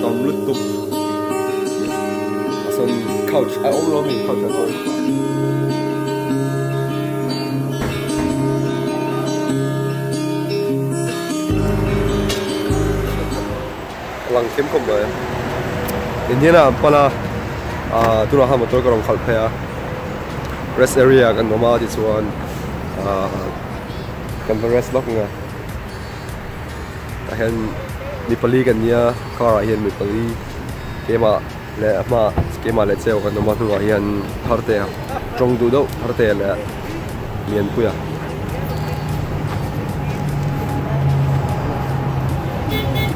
Tam lutuk a sawn couch a awm lo ami couch ah sawn. A lang thiam khawp mai. Indiana an pan a ah tunah khan motor ka rawn khalh phei a rest area kan awm a tichuan ah kan va rest lawk ang a tah hian mi pali kan nia car ah hian mi pali keimah leh a hmaah keimah leh cheu kan awm a hnungah hian tharte tawng duh deuh tharte leh lianpuia.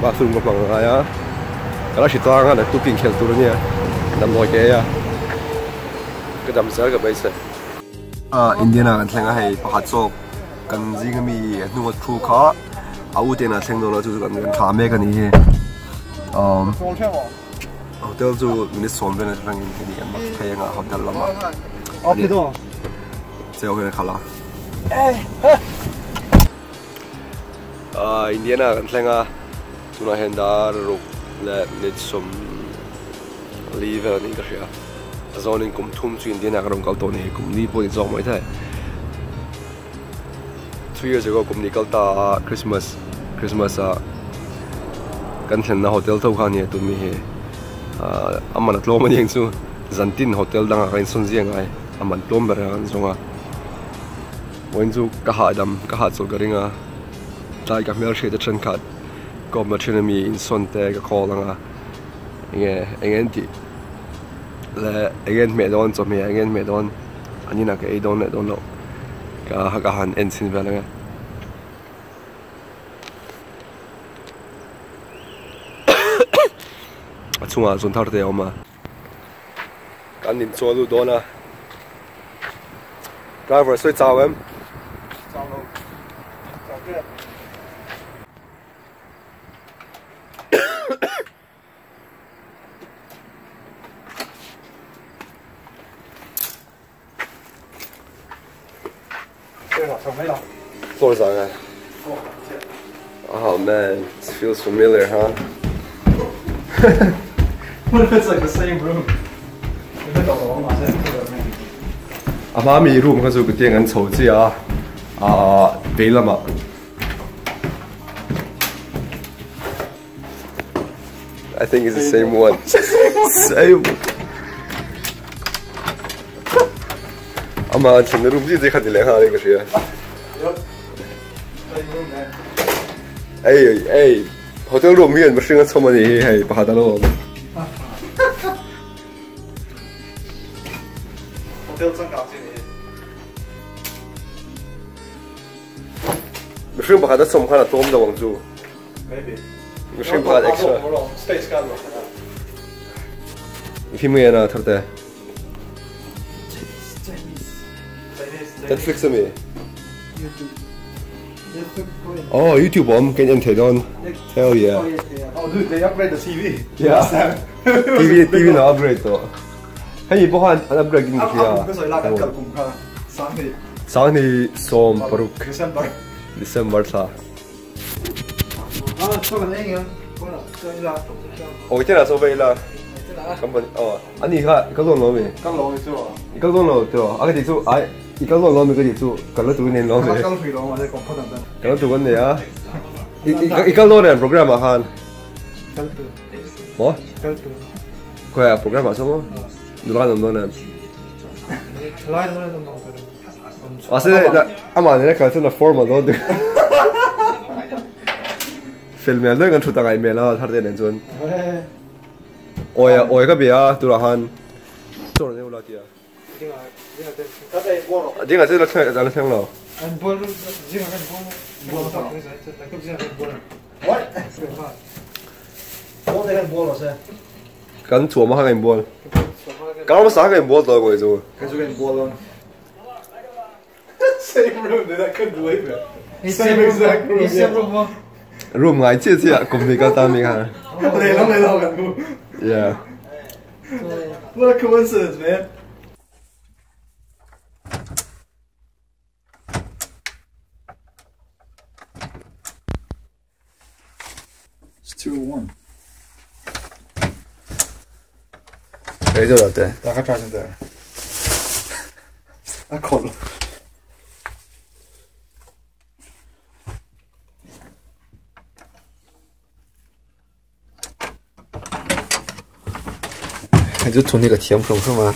Bathroom ka hmang angai a ka la hri tlang a naktuk inkhelh tur ania damdawi ka ei a ka dam zel ka beisei. Indiana kan thleng a hei pakhat zawk kan zing ami a hnunga thu kha a u te inah thleng dawn a chu chu kan thlah mek a ni hi umm hotel chu minute sawm vel atangin hemi kan mak phei anga hotel lamah cheu hian a khalh a ahh Indiana kan thleng a tunah hian dar ruk leh minute sawm li vel a niin ka hria a zawnin kum thum chu Indiana ka rawn kal tawh a ni kum ni pawh ni zawk mai thei two years ago kum ni kal ta a Christmas Christmas ah kan thlenna hotel tho kha a nia tun mi hi ahh a man a tlawm a ni ang chu zantin hotel dangah ka insawn zia ngai a man tlawm ber a kan zawng a vawiin chu ka hahdam ka hahchawlh ka ring a tlai ka hmelhriat te thenkhat kawmna then ami insawn te ka call ang a enge enge an tih leh enge an hmeh dawn chawhmeh enge an hmeh dawn an inah ka ei dawn leh dawn loh ka ka han en chhin vel ang e. A chungah chuan thar te a awm a. Kan in chuan lut dawn a. Driver sawi chau em? Chau lo. Chau tep. Floor zang eh. Oh man, this feels familiar, huh? What if it's like the same room? A hma mi room kha chu ka tiang an chho chiah a, ah vei lamah. I think it's the same one. Same. Ama an thlenna room zia zia kha ni leh nghal in ka hria. Ei ei hotel room hian mihring a chhawm a nih hi hei pakhat a lo awm. Hotel changkang chi ni hi. Mihring pakhat a chhawm khan a tlawm lo ang chu. Maybe. Mihring pakhat extra. Space kan lo. I phim nge na tharte? Chinese. Chinese. Netflix ami? YouTube. Oh, YouTube om kan en thei dawn. Hell yeah. Oh, dude, they upgrade the TV. Yeah. TV TV na upgrade to. Hei pawh khan an upgrade in ka hria. Ka sawi la kan kal kum kha. Sanghni. Sanghni sawm paruk. December. December thla. Awi tena chaw ve ila company aw ani kha i kal dawn lo mi kal lo mi chu i kal dawn lo tiraw a ka tih chu ai i kal dawn lo mi ka tih chu kal la turin lo mi kal hrih lo mahse kawng phawt ang kal la tur kan nei a i kal dawn em program ah khan kal tur maw kal tur khawi ah program ah saw maw nula an awm dawn em thalai dawn an awm ang ka ring Mahse amah nena kal chuan a formal dawn dik. Fel hmel deuh kan thut a ngaih hmel a thar te nen chuan. Awi awi ka bia a turah khan chaw rawn ei ula tia. Dingah chu la thleng la thleng lo. Kan chhuah hma kha ka inbual. Kar hmasa kha ka inbual tawh emaw chu. Kei chu ka inbual dawn. Same room dude, I couldn't believe it. Same exact room. Same room maw? Room ngai chiah chiah kum hnih kal ta mi kha. Lehlam lehlam kan hmu. Yeah. What a coincidence, man. It's 201. Ei zo te. 打开转现在。啊，口了。就从那个甜不是吗？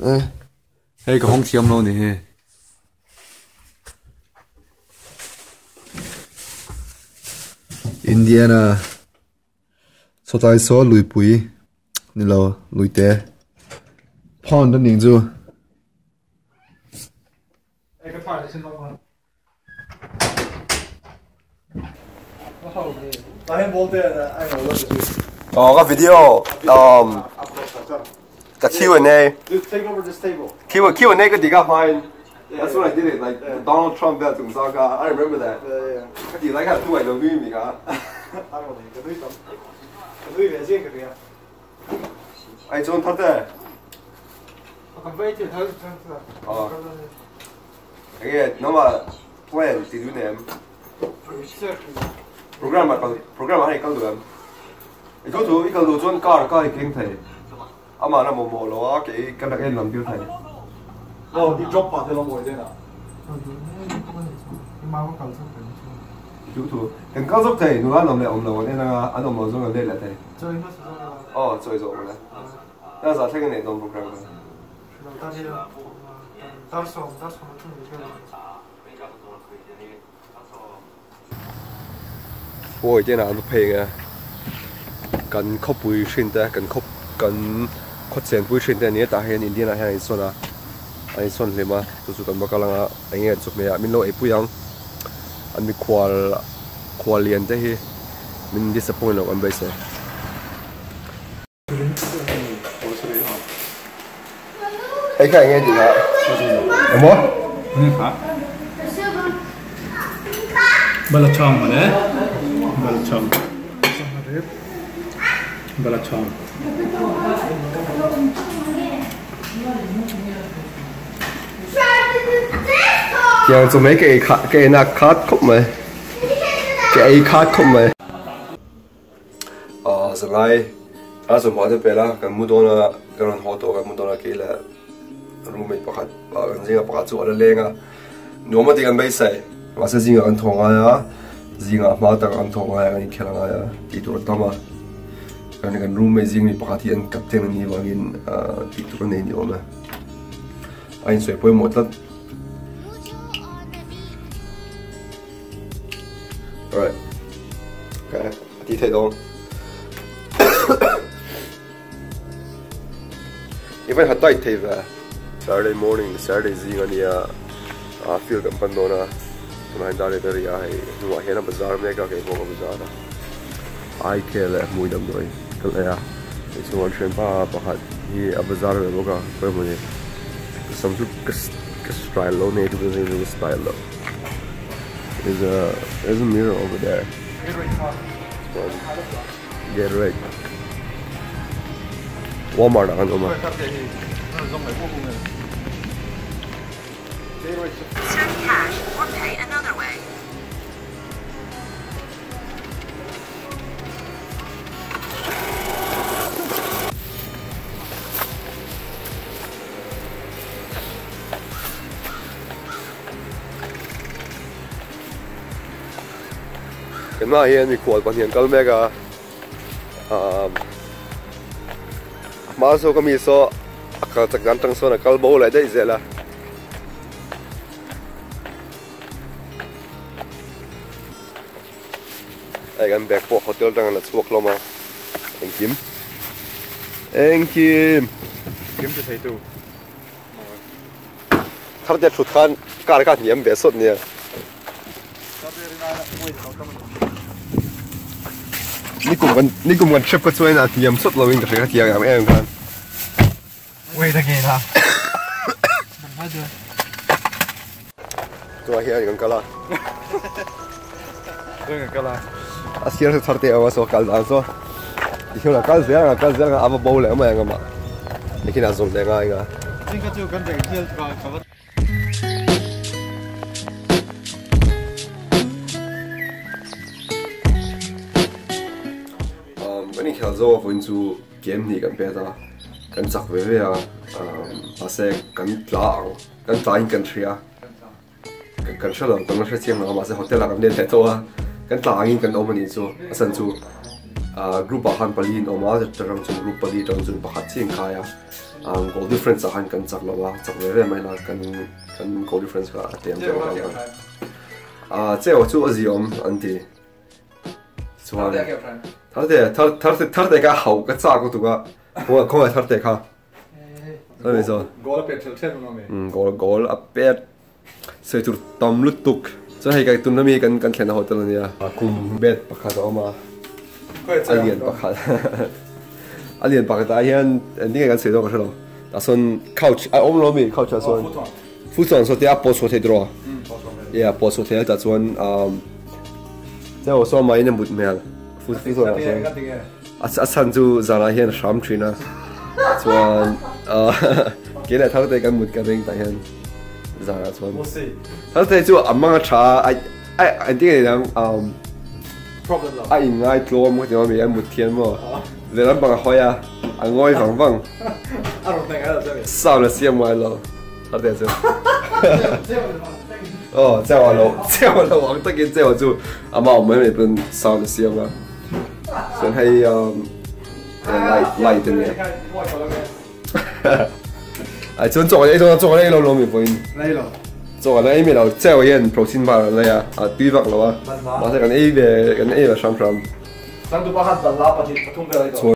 哎，那个红甜不呢？Indiana，所在所雷背，你老雷爹，胖的名字。Oh, cái video the Q&A. Take over this table. Q&A cái gì cả fine. That's when I did it, like Donald Trump that I remember that. Yeah. Cái gì like how I love you, cả. Ai chọn thật đấy. Ờ. Cái nó mà plan thì do nè. Program program hay cái được. Cái chỗ cái đồ chọn car cái kinh thầy. À mà nó mồ mồ lo cái cái này làm tiêu thầy. Oh, you drop part nó mồi thế nào? Chú thủ, cần cao dốc thầy, nó làm lại ông nào nên là anh ông nào rồi lên lại thầy. Ờ, rồi rồi rồi. Đó là cái này đồng program. Ôi, thế nào nó phê à? Cần khóc bùi sinh ta, cần khóc cần khóc sen bùi sinh ta nhé, ta hay Indiana hay sao na? Anh son le ma chu chu kan bakalanga enge chuk me a min lo ei pui ang an mi khwal khwal lian te hi min disappoint lo an bai se ei kha enge ding a emo ni kha balachong ma ne balachong balachong Yang 做咩给卡给那卡哭没？给卡哭没？啊，是来，啊是冇得别啦，咁冇多啦，咁人好多，咁冇多啦，几啦，roommate 白啊，咁先个白做得靓啊，我乜啲咁俾细，或者先个咁痛啊，先个妈得咁痛啊，咁起来啊，地图得嘛，咁你个 roommate 先你白天 captain 你话见啊，地图你你咩？anh soi poi một lần. Alright. Okay. Đi thấy đâu. Even hat tight thấy về. Saturday morning, Saturday gì ngon ya. À feel cầm pan đó na. Tụi anh đã đi ra hay nuôi hiện ở bazaar mẹ cả cái bộ bazaar đó. Ai kể là mùi đầm rồi. Cái này à. Cái số anh ba ba hạt hi ở bazaar về bộ cả. Quay một gì. Some sort of style low native style low. There's a mirror over there. Get right. Walmart on Oma. Insert cash or pay another way. Cái này hiện mình quạt bằng hiện cái mega mà số cái mi số cái chắc chắn trong số là cái bố lại đây dễ là ai gần bẹc bộ hotel đang là chuộc lo mà anh Kim kiếm cho thầy tu thằng đẹp sụt khan cả cái nhiễm bé sốt nhỉนี่กลุ่มกันเชฟก็ช่วยนะเยี่ยมสุดเราวิ่งกับเสือเทียงอย่างเองกันเว้ยตะเกียบนะตัวเฮียอย่างกันละตัวอย่างกันละอาเซียนสุดท้ายเอาว่าสกัดอันโซ่ที่เรากัดเสียงกัดเสียงเอาบอลเลยมาอย่างกันมานี่คือน่าสนใจง่ายง่ายจริงก็จูกันเด็กเที่ยวก็ Kan inkhel zo a vawiin chu game hnih kan pet a, kan chak ve ve a, mahse kan tla ang, kan tla in kan hria, kan hre lo, kan la hre chiang lo a, mahse hotel ah kan let leh tawh a, kan tla angin kan awm a nih chu, a chhan chu group ah khan pali in awm a, chutah chuan group pali atang chuan pakhat chiah in kai a, goal difference ah khan kan chak lo a, chak ve ve mai la kan kan goal difference kha a tlem deuh a kan cheu chu a ziawm an ti. Chuan Tharte tharte tharte ka hau ka chak lutuk a khawngaih khawngaih tharte kha Sawi zo Goal a pet ṭhelh ṭhelh ang ami? Um goal goal a pet sawi tur tam lutuk chuan hei ka tunna mi kan kan thlenna hotel ania khum bed pakhat a awm a a lian pakhat a lian pakhat ah hian engtin nge kan sawi dawn ka hrelo tah sawn couch a awm lo ami couch ah sawn Futon saw te a pawt chhuah thei tawh a? Yeah, pawt chhuah thei a tah chuan um Cheu saw mah in a mut hmel. Futon ah chuan a chhan chu zanah hian a hram thin a. Chuan kei leh Tharte kan mut ka ring tah hian zanah chuan. Tharte chu a mang a tha a a engtin nge niang um a in ngai tlawm ka ti maw mi a mut thian maw. Lehlam pang a hawi a, a ngawi vang vang. Sound a siam ngai lo. Tharte chu. Oh, cheu a lo, cheu a lo ang takin cheu chu ama awm mai mai pawn sound a siam a. Chuan hei um light light a nia. Ai chuan chaw kan ei dawn a, chaw kan ei lo lo mi pawhin. Chaw kan ei mi lo, cheu hian protein bar an lei a, a tui vak lo a. Mahse kan ei ve, kan ei ve hram hram. Changtupa khan banhla pahnih pathum vel a ei tawh.